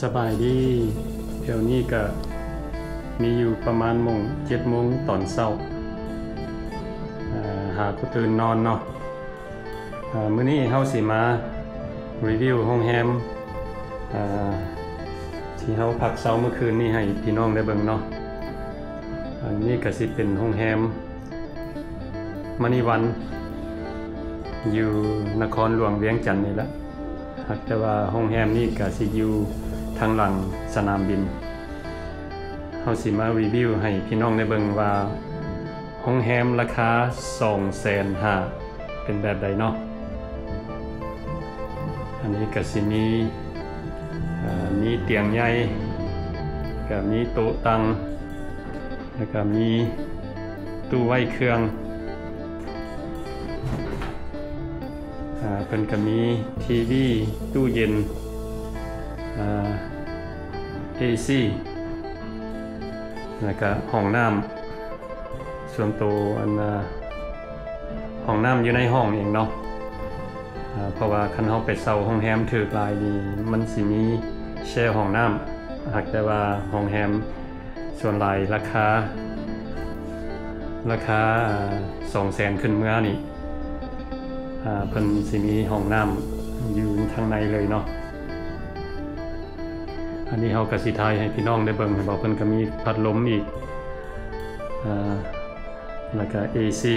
ສະບາຍດີ. ດຽວນີ້ກະມີຢູ່ປະມານໂມງ ເຈັດໂມງຕອນເຊົ້າ ຫາກໍຕື່ນນອນເນາະ. ມື້ນີ້ເຮົາຊິມາຣີວິວໂຮງແຮມທີ່ເຮົາພັກເຊົາມື້ຄືນນີ້ໃຫ້ພີ່ນ້ອງໄດ້ເບິ່ງເນາະ. ອັນນີ້ກະຊິເປັນໂຮງແຮມ ມະນີວັນ ຢູ່ນະຄອນຫຼວງວຽງຈັນນີ້ແຫຼະ. ຫາກແຕ່ວ່າໂຮງແຮມນີ້ກະຊິຢູ່ທາງຫຼັງສະໜາມບິນ. ເຮົາຊິມາຣີວິວໃຫ້ພີ່ນ້ອງໄດ້ເບິ່ງວ່າ ໂຮງແຮມລາຄາສອງແສນຫ້າ ເປັນແບບໃດເນາະ. ອັນນີ້ກະຊິມີ ເອີ ມີຕຽງໃຫຍ່ ກະມີໂຕະຕັ່ງ ແລ້ວກະມີຕູ້ໄວ້ເຄື່ອງ. ອາ ເພິ່ນກະມີທີວີ ຕູ້ເຢັນ ອາ ເອຊີ ແລ້ວກະຫ້ອງນ້ຳສ່ວນໂຕ. ອັນ ອາ ຫ້ອງນ້ຳຢູ່ໃນຫ້ອງເອງເນາະ. ອາ ເພາະວ່າຄັນເຮົາໄປເຊົ່າໂຮງແຮມຖືກຫຼາຍນີ້ ມັນຊິມີແຊຫ້ອງນ້ຳ. ຫາກແຕ່ວ່າໂຮງແຮມສ່ວນຫຼາຍລາຄາ ລາຄາສອງແສນຂຶ້ນເມືອນີ້ ອາ ເພິ່ນຊິມີຫ້ອງນ້ຳຢູ່ທາງໃນເລີຍເນາະ. ອັນນີ້ເຮົາກະຊິຖ່າຍໃຫ້ພີ່ນ້ອງໄດ້ເບິ່ງ ເຫັນບໍ່ ເພິ່ນກະມີພັດລົມອີກ ອາ ແລ້ວກະເອຊີ.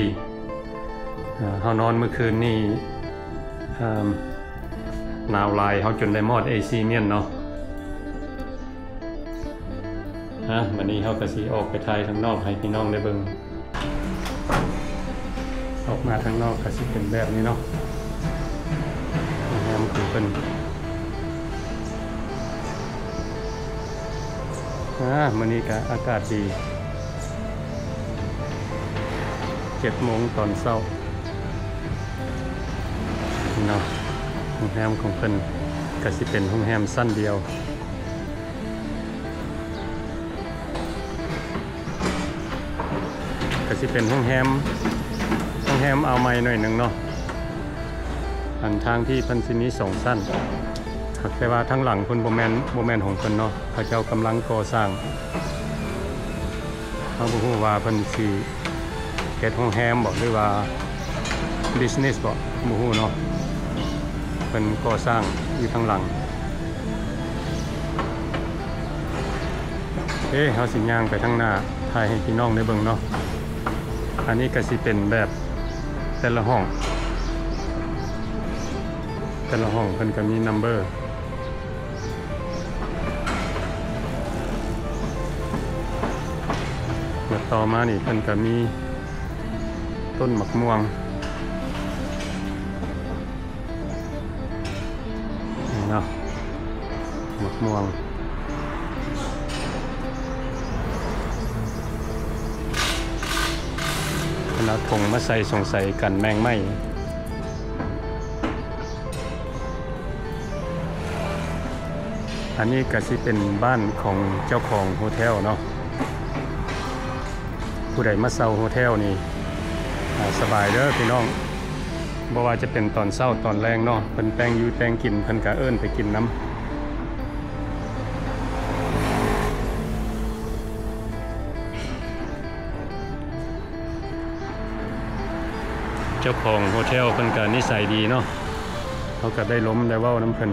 ອາ ເຮົານອນມື້ຄືນນີ້ ອາ ໜາວຫຼາຍ ເຮົາຈົນໄດ້ມອດເອຊີມ້ຽນເນາະ. ອາ ບາດນີ້ເຮົາກະຊິອອກໄປຖ່າຍທາງນອກໃຫ້ພີ່ນ້ອງໄດ້ເບິ່ງ. ອອກມາທາງນອກກະຊິເປັນແບບນີ້ເນາະ ໂຮງແຮມຂອງເພິ່ນ. ອາ ມື້ນີ້ກະອາກາດດີ ເຈັດໂມງຕອນເຊົ້າເນາະ. ໂຮງແຮມຂອງເພິ່ນກະຊິເປັນໂຮງແຮມຊັ້ນດຽວ ກະຊິເປັນໂຮງແຮມ ໂຮງແຮມອາວໃໝ່ໜ້ອຍໜຶ່ງເນາະ. ອັນທາງທີ່ເພິ່ນຊິມີສອງຊັ້ນ ຫາກແຕ່ວ່າທາງຫຼັງເພິ່ນບໍ່ແມ່ນ ບໍ່ແມ່ນຂອງເພິ່ນເນາະ ເຂົາເຈົ້າກຳລັງກໍ່ສ້າງ. ເຮົາບໍ່ຮູ້ວ່າເພິ່ນຊິເຮັດໂຮງແຮມບໍ ຫຼືວ່າບິສເນສບໍ ບໍ່ຮູ້ເນາະ. ເພິ່ນກໍ່ສ້າງຢູ່ທາງຫຼັງ. ເອີ ເຮົາຊິຍ່າງໄປທາງໜ້າ ຖ່າຍໃຫ້ພີ່ນ້ອງໄດ້ເບິ່ງເນາະ. ອັນນີ້ກະຊິເປັນແບບແຕ່ລະຫ້ອງ ແຕ່ລະຫ້ອງເພິ່ນກະມີນຳເບີ. ແລ້ວຕໍ່ມານີ້ເພິ່ນກະມີຕົ້ນໝາກມ່ວງເນາະ ໝາກມ່ວງ. ເພິ່ນເອົາຖົງມາໃສ່ ສົງໄສກັນແມງໄມ້. ອັນນີ້ກະຊິເປັນບ້ານຂອງເຈົ້າຂອງໂຮເທວເນາະ. ຜູ້ໃດມາເຊົ່າໂຮເທວນີ້ ອາ ສະບາຍເດີພີ່ນ້ອງ. ບໍ່ວ່າຈະເປັນຕອນເຊົ້າຕອນແລງເນາະ ເພິ່ນແຕ່ງຢູ່ແຕ່ງກິນ ເພິ່ນກະເອີ້ນໄປກິນນຳ. ເຈົ້າຂອງໂຮເທວເພິ່ນກະນິໄສດີເນາະ ເຮົາກະໄດ້ລົມໄດ້ເວົ້ານຳເພິ່ນ.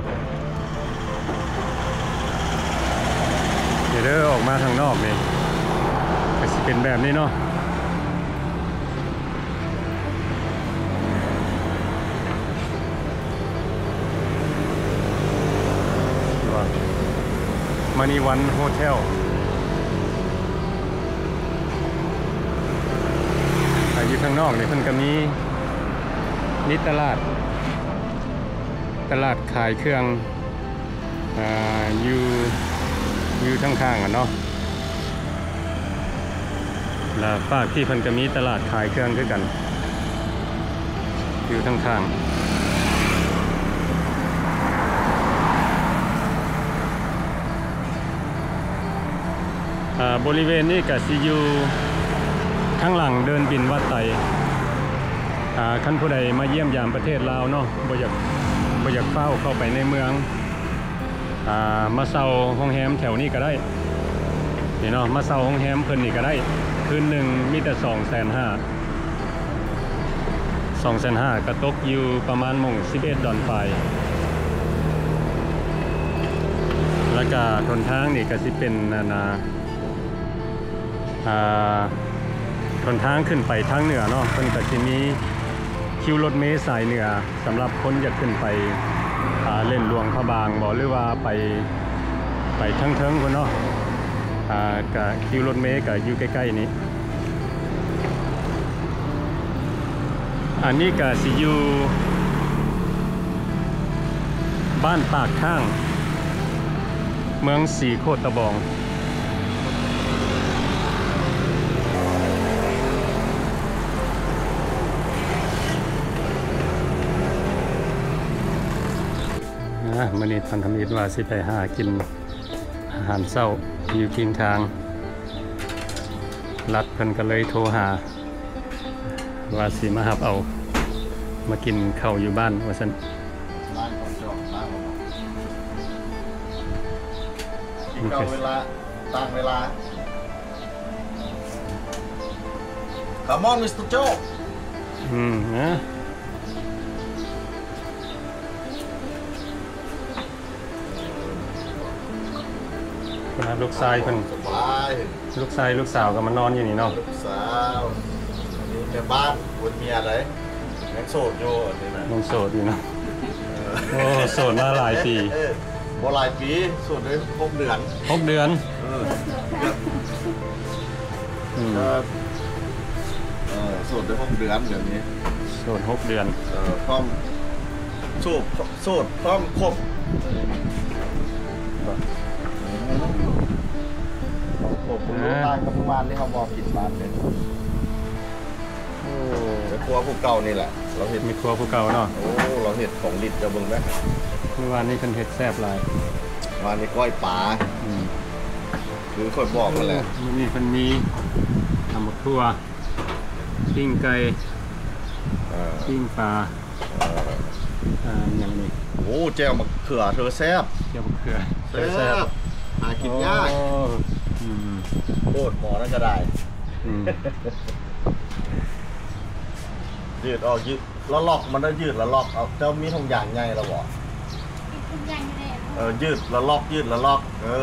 ເດີ ອອກມາທາງນອກນີ້ກະຊິເປັນແບບນີ້ເນາະ. ມານີວັນໂຮເທວ ອາ ຢູ່ທາງນອກນີ້ເພິ່ນກະມີ ມີຕະຫຼາດ ຕະຫຼາດຂາຍເຄື່ອງ ອາ ຢູ່ ຢູ່ທາງຂ້າງຫັ້ນເນາະ. ແລະ ຟາກທີ່ເພິ່ນກະມີຕະຫຼາດຂາຍເຄື່ອງຄືກັນ ຢູ່ທາງຂ້າງ. ອາ ບໍລິເວນນີ້ກະຊິຢູ່ທາງຫຼັງເດີ່ນບິນວັດໄຕ. ອາ ຄັນຜູ້ໃດມາຢ້ຽມຢາມປະເທດລາວເນາະ ບໍ່ຢາກ ບໍ່ຢາກຟ້າວເຂົ້າໄປໃນເມືອງ ອ່າ ມາເຊົ່າໂຮງແຮມແຖວນີ້ກໍໄດ້ ນີ້ເນາະ ມາເຊົ່າໂຮງແຮມເພິ່ນນີ້ກໍໄດ້ ຄືນໜຶ່ງມີແຕ່ສອງແສນຫ້າ ສອງແສນຫ້າ ກໍຕົກຢູ່ປະມານໝ່ອງສິບເອັດດອນປາຍ ແລ້ວກໍຫົນທາງນີ້ກໍຊິເປັນ ອັນນ່າ ອ່າ ຫົນທາງຂຶ້ນໄປທາງເໜືອເນາະ ເພິ່ນກໍຊິມີຄິວລົດເມສາຍເໜືອ ສຳລັບຄົນຢາກຂຶ້ນໄປ ອ່າ ເຫຼັ້ນຫຼວງພະບາງບໍ ຫຼືວ່າໄປ ໄປເທິງໆພຸ້ນເນາະ ອ່າ ກະຄິວລົດເມກະຢູ່ໃກ້ໆນີ້ ອັນນີ້ກະຊິຢູ່ບ້ານປາກຂ້າງ ເມືອງສີໂຄດຕະບອງ. ອາ ມື້ນີ້ພັນທະມິດວ່າຊິໄປຫາກິນອາຫານເຊົ້າຢູ່ກິງທາງ ລັດເພິ່ນກໍເລີຍໂທຫາ ວ່າຊິມາຮັບເອົາ ມາກິນເຂົ້າຢູ່ບ້ານວ່າຊັ້ນ. ຮ້ານຂອງເຈົ້າ ຮ້ານຂອງເຈົ້າ ກິນເຂົ້າເວລາ ຕ່າງເວລາ. Come on, Mister Joe. ອືມ ນະ ເພິ່ນວ່າລູກຊາຍເພິ່ນ ສະບາຍ ລູກຊາຍລູກສາວກໍມານອນຢູ່ນີ້ເນາະ. ລູກສາວ ອັນນີ້ແມ່ບ້ານ ບໍ່ມີເມຍໃດ ຍັງໂສດຢູ່ ອັນນີ້ນະ ຍັງໂສດຢູ່ເນາະ. ເອີ ໂອ້ ໂສດມາຫຼາຍປີ. ເອີ ບໍ່ຫຼາຍປີ ໂສດໄດ້ຫົກເດືອນ. ຫົກເດືອນ. ເອີ ອືມ ເອີ ໂສດໄດ້ຫົກເດືອນດຽວນີ້ ໂສດຫົກເດືອນ. ເອີ ພ້ອມ ໂສດ ໂສດພ້ອມຄົບ ບໍ່ ອືມ ຄົບ. ອາ ຕາຍກັບເມື່ອວານນີ້ເຮົາບໍ່ກິນບາດເດ້. ໂອ້ ແມ່ຄົວຜູ້ເກົ່ານີ້ແຫຼະ ລາວເຮັດ ແມ່ຄົວຜູ້ເກົ່າເນາະ. ໂອ້ ລາວເຮັດຂອງລິດ ເຈົ້າເບິ່ງແບບ ມື້ວານນີ້ເພິ່ນເຮັດແຊບຫຼາຍ ວານນີ້ກ້ອຍປາ. ອືມ ຄືຂ້ອຍບອກຫັ້ນແຫຼະ ມື້ນີ້ເພິ່ນມີຕຳບັກຖົ່ວ ປີ້ງໄກ່ ເອີ ປີ້ງປາ ເອີ ອ່າ ຫຍັງນີ້ ໂອ້ ແຈ່ວມະເຂືອເທີແຊບ ແຈ່ວມະເຂືອ ແຊບ ແຊບ ຫາກິນຍາກ. ໂອ້ ອືມ ໂຄດໝໍນັ້ນກໍໄດ້. ອືມ ຢືດອອກ ຢືດ ລະລັອກ ມັນໄດ້ຢືດລະລັອກ. ເອົາ ເຈົ້າມີຖົງຢາງໃຫຍ່ລະບໍ່? ເອີ ຢືດລະລັອກ ຢືດລະລັອກ. ເອີ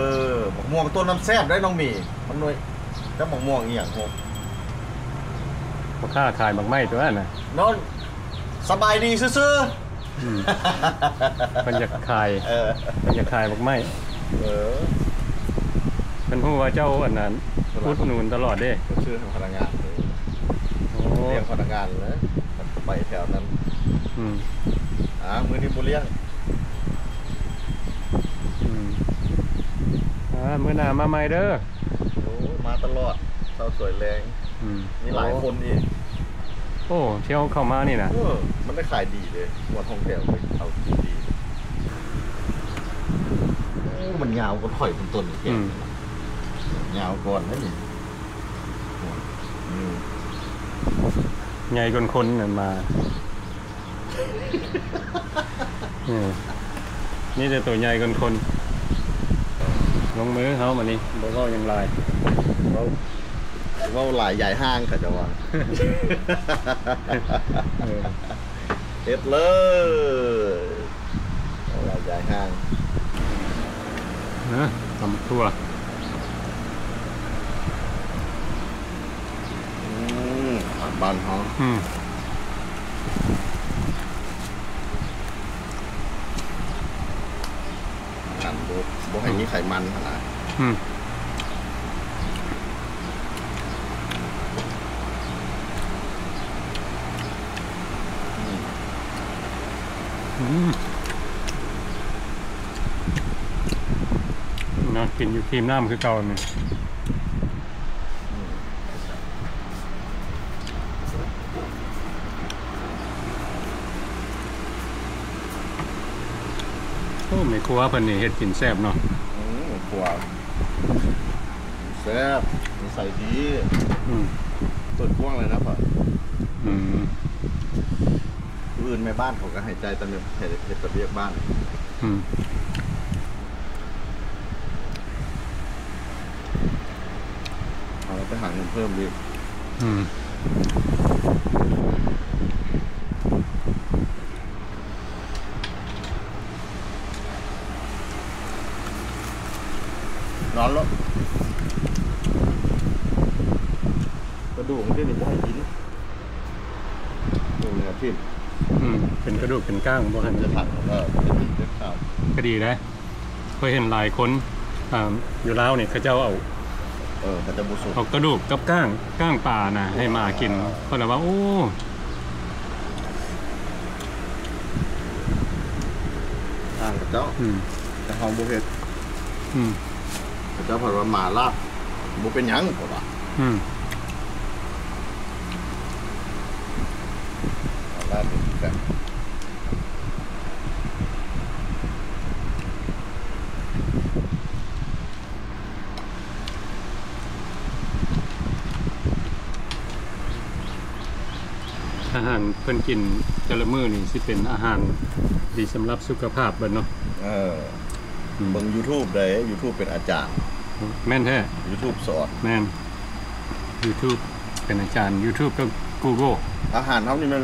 ໝາກມ່ວງຕົ້ນນັ້ນແຊບເດ້ນ້ອງໝີ ມັນໜ່ວຍ ຈັກໝາກມ່ວງອີ່ຫຍັງໂຫ ພໍ່ຄ້າຂາຍໝາກໄມ້ຕົວນັ້ນນະ ນອນສະບາຍດີຊື່ໆ. ອືມ ເພິ່ນຢາກຂາຍ ເອີ ເພິ່ນຢາກຂາຍໝາກໄມ້. ເອີ ເພິ່ນຮູ້ວ່າເຈົ້າ ອັນນັ້ນ ອຸດໜູນຕະຫຼອດເດ້ ເພິ່ນຊື້ໃຫ້ພະນັກງານ. ໂອ້ ລ້ຽງພະນັກງານເລີຍ ໄປແຖວນັ້ນ. ອືມ ອ່າ ມື້ນີ້ບໍ່ລ້ຽງ. ອືມ ອ່າ ມື້ໜ້າມາໃໝ່ເດີ. ໂອ້ ມາຕະຫຼອດ ເຊົ້າສວຍແລງ. ອືມ ມີຫຼາຍຄົນອີກ. ໂອ້ ທ່ຽວເຂົ້າມານີ້ນະ ເອີ ມັນໄດ້ຂາຍດີເດ້ ງວດທ່ອງທ່ຽວເຂົາກິນດີ. ໂອ້ ມັນຍາວກວ່າຂ້ອຍເປັນຕົ້ນນີ້. ອືມ ຍາວກ່ອນເດ້ນີ້. ອືມ ໃຫຍ່ກ່ອນຄົນນັ້ນມາ. ເອີ ມີແຕ່ໂຕໃຫຍ່ກ່ອນຄົນ. ລົງມືເຮົາບັດນີ້ ບໍ່ເວົ້າຫຍັງຫຼາຍ ເວົ້າ ເວົ້າຫຼາຍຢາຍຫ່າງ ເຂົາເຈົ້າວ່າ. ເອີ ເຮັດເລີຍ ເວົ້າຫຼາຍຢາຍຫ່າງ. ນະ ຕຳຖົ່ວ. ອືມ ອາຫານບ້ານເຮົາ. ອືມ ການບໍ່ ບໍ່ໃຫ້ມີໄຂມັນຫັ້ນນະ. ອືມ ອືມ ນະ ກິນຢູ່ຄຣີມນ້ຳຄືເກົ່ານີ້. ໂອ້ ແມ່ຄົວເພິ່ນນີ້ເຮັດກິນແຊບເນາະ. ອືມ ແມ່ຄົວແຊບ ນິໄສດີ. ອືມ ເປີດກວ້າງເລີຍນະຂ້ອຍ. ອືມ ຜູ້ອື່ນແມ່ບ້ານເຂົາກໍໃຫ້ຈ່າຍ ແຕ່ເຮັດ ເຮັດແຕ່ວຽກບ້ານ. ອືມ ຫາເງິນເພີ່ມອີກ. ອືມ ນອນໂລດ. ກະດູກມັນນີ້ບໍ່ໃຫ້ກິນ. ເປັນເນື້ອທິ່ມ. ອືມ ເປັນກະດູກເປັນກ້າງ ບໍ່ໃຫ້ມັນ ເປັນເລືອດຂາວ. ເອີ ເປັນເລືອດຂາວ. ກະດີເດ້. ຂ້ອຍເຫັນຫຼາຍຄົນ ອ່າ ຢູ່ລາວນີ້ ເຂົາເຈົ້າເອົາ ເອີ ເຂົາເຈົ້າບໍ່ສຸກ ເອົາກະດູກກັບກ້າງ ກ້າງປານະ ໃຫ້ໝາກິນ. ເອີ ຂ້ອຍລະວ່າ ໂອ້ ທາງເຂົາເຈົ້າ. ອືມ ແຕ່ເຮົາບໍ່ເຮັດ. ອືມ ເຂົາເຈົ້າພັດວ່າໝາລາບ ບໍ່ເປັນຫຍັງ ເຂົາວ່າ. ອືມ ໝາລາບນີ້ແຊບ. ອາຫານເພິ່ນກິນແຕ່ລະມື້ນີ້ ຊິເປັນອາຫານດີສຳລັບສຸຂະພາບເບິດເນາະ. ເອີ ອືມ ເບິ່ງຢູທູບເດ້ ຢູທູບເປັນອາຈານ. ແມ່ນແທ້ ຢູທູບສອນ. ແມ່ນ ຢູທູບເປັນອາຈານ ຢູທູບກັບກູໂກ. ອາຫານເຮົານີ້ແມ່ນ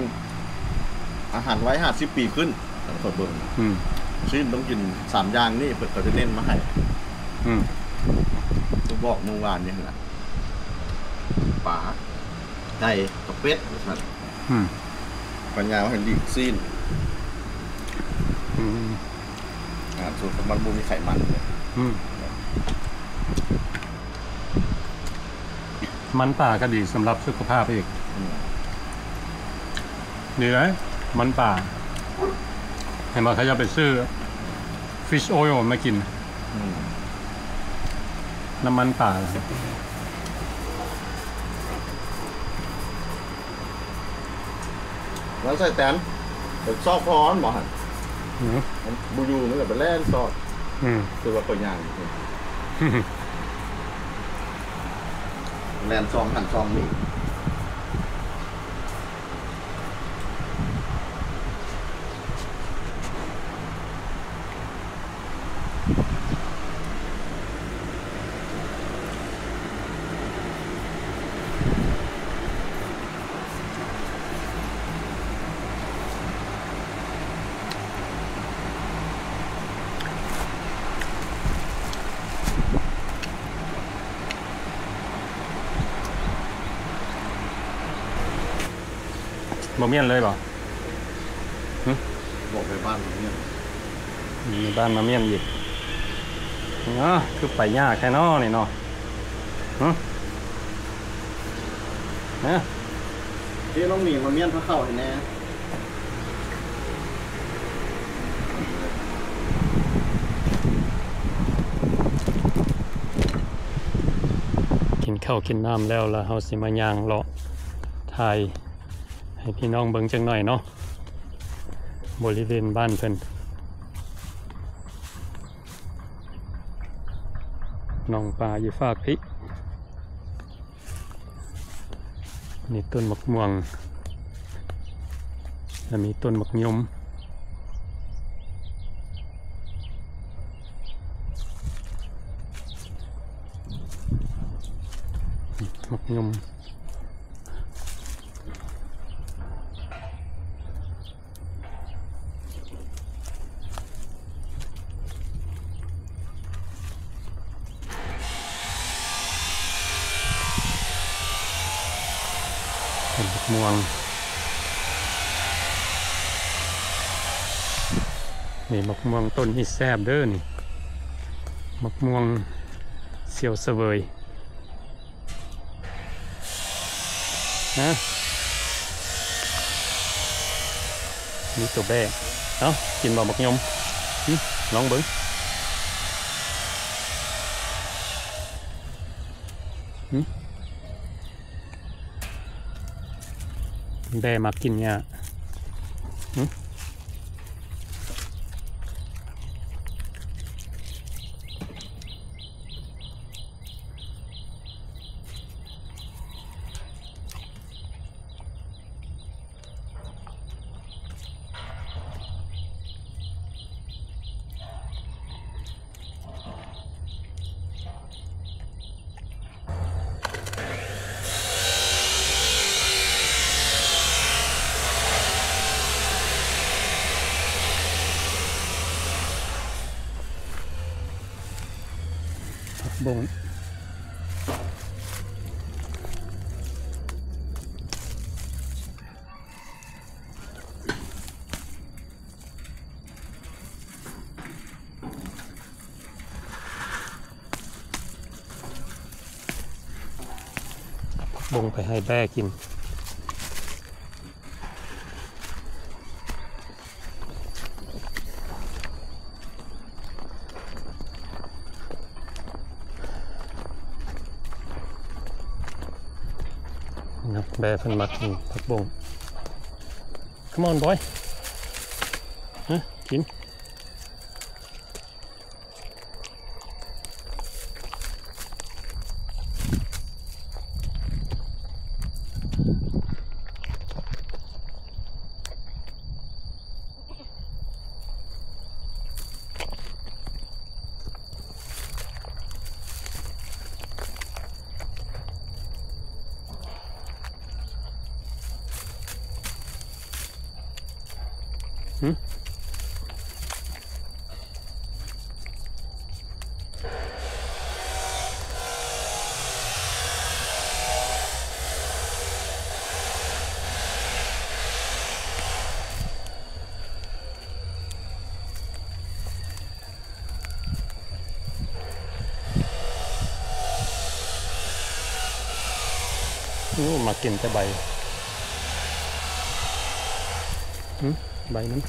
ອາຫານໄວຫ້າສິບປີຂຶ້ນ. ຄັນຂ້ອຍເບິ່ງ ອືມ ຊີ້ນຕ້ອງກິນສາມຢ່າງນີ້ ເພິ່ນກໍຈະເນັ້ນມາໃຫ້. ອືມ ຄືບອກມື້ວານນີ້ຫັ້ນລະ ປາ ໄກ່ ກັບເປັດ ວ່າຊັ້ນ. ອືມ ປັນຍາເຫັນດີຊີ້ນ. ອືມ ອາຫານສູດມັນບໍ່ມີໄຂມັນເລີຍ. ອືມ ມັນປາກໍດີສຳລັບສຸຂະພາບອີກ. ອືມ ດີເດ້ ມັນປາ. ເຫັນບໍ່ ເຂົາເຈົ້າໄປຊື້ fish oil ມາກິນ. ອືມ ນ້ຳມັນປາ. ແລ້ວໃສ່ແຕນ ໄປຊອກພໍມັນບໍ່ຫັ້ນ? ອືມ ມັນບໍ່ຢູ່ ມັນກໍໄປແລ່ນຊອກ. ອືມ ຄືວ່າຂ້ອຍຍ່າງຢູ່ ແລ່ນຊອກຫັ້ນຊອກນີ້. ບໍ່ມ້ຽນເລີຍບໍ່? ຫຶ? ບອກແມ່ບ້ານມາມ້ຽນ. ແມ່ບ້ານມາມ້ຽນອີກ. ເນາະ ຄືໄປຍາກແທ້ເນາະນີ້ເນາະ. ຫຶ? ຮະ? ເອີ ນ້ອງໝີມາມ້ຽນພາເຂົ້າໃຫ້ແດ່. ກິນເຂົ້າກິນນ້ຳແລ້ວ ແລ້ວເຮົາຊິມາຍ່າງເລາະຖ່າຍ ໃຫ້ພີ່ນ້ອງເບິ່ງຈັກໜ້ອຍເນາະ ບໍລິເວນບ້ານເພິ່ນ. ໜອງປາຢູ່ຟາກພີ້ ມີຕົ້ນໝາກມ່ວງ ແລະ ມີຕົ້ນໝາກຍົມ. ໝາກຍົມ. ເປັນໝາກມ່ວງ. ນີ້ໝາກມ່ວງຕົ້ນນີ້ແຊບເດີ້ນີ້. ໝາກມ່ວງສ່ຽວສະເຫວີຍ. ຮະ? ມີຕົວແບ້. ເອົ້າ ກິນບໍ່ໝາກຍົມ? ຫຶ? ລອງເບິ່ງ. ຫຶ? ແບ້ມັກກິນຫຍ້າ. ຫຶ? ເ ບົ້ງ ບົ້ງໄປໃຫ້ແບ້ກິນ. ນະ ແບ້ເພິ່ນມັກກິນຜັກບົ້ງ. Come on, boy. ຮະ ກິນ. ຫື ໂອ້ ມັກກິນແຕ່ໃບ ຫຶ ໃບມັນ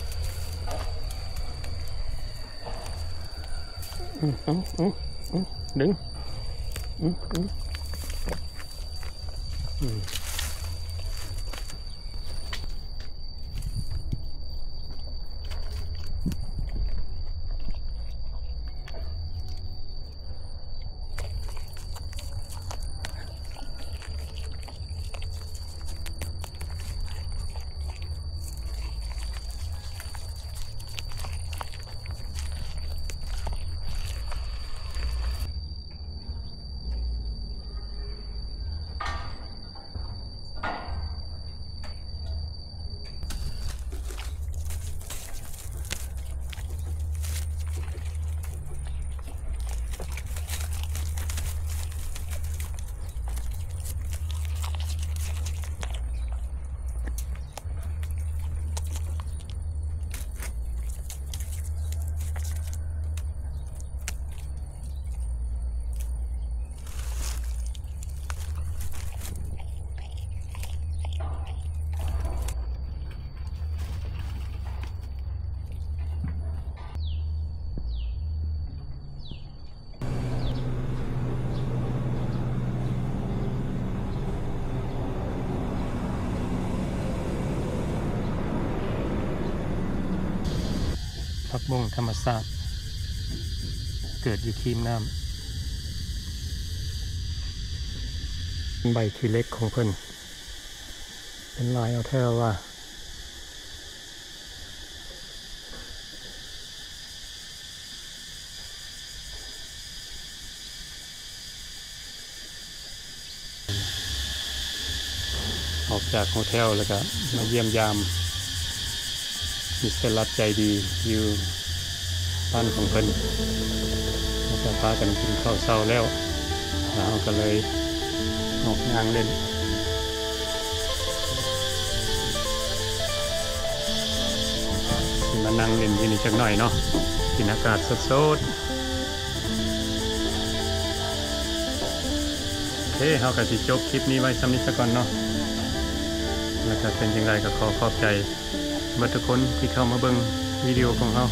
ອື ເອົາ ເອົາ ເອົາ ດຶງ ອື ອື ອື. ຜັກບົ້ງທຳມະຊາດ ເກີດຢູ່ຄີມນ້ຳ. ໃບຂີ້ເຫຼັກຂອງເພິ່ນ ເປັນລາຍເອົາແທ້ວ່າ. ອອກຈາກໂຮເທວແລ້ວກະມາຢ້ຽມຢາມມິສເຕີລັດໃຈດີຢູ່ບ້ານຂອງເພິ່ນ ແລ້ວກະພາກັນກິນເຂົ້າເຊົ້າແລ້ວ ແລ້ວເຮົາກະເລີຍອອກຍ່າງຫຼິ້ນ. ຊິມານັ່ງຫຼິ້ນຢູ່ນີ້ຈັກໜ້ອຍເນາະ ກິນອາກາດສົດໆ. ໂອເຄ ເຮົາກະຊິຈົບຄລິບນີ້ໄວ້ຊ່ຳນີ້ສາກ່ອນເນາະ ແລ້ວກະເປັນຈັ່ງໃດກະຂໍຂອບໃຈເບິດທຸກຄົນທີ່ເຂົ້າມາເບິ່ງວິດີໂອຂອງເຮົາ.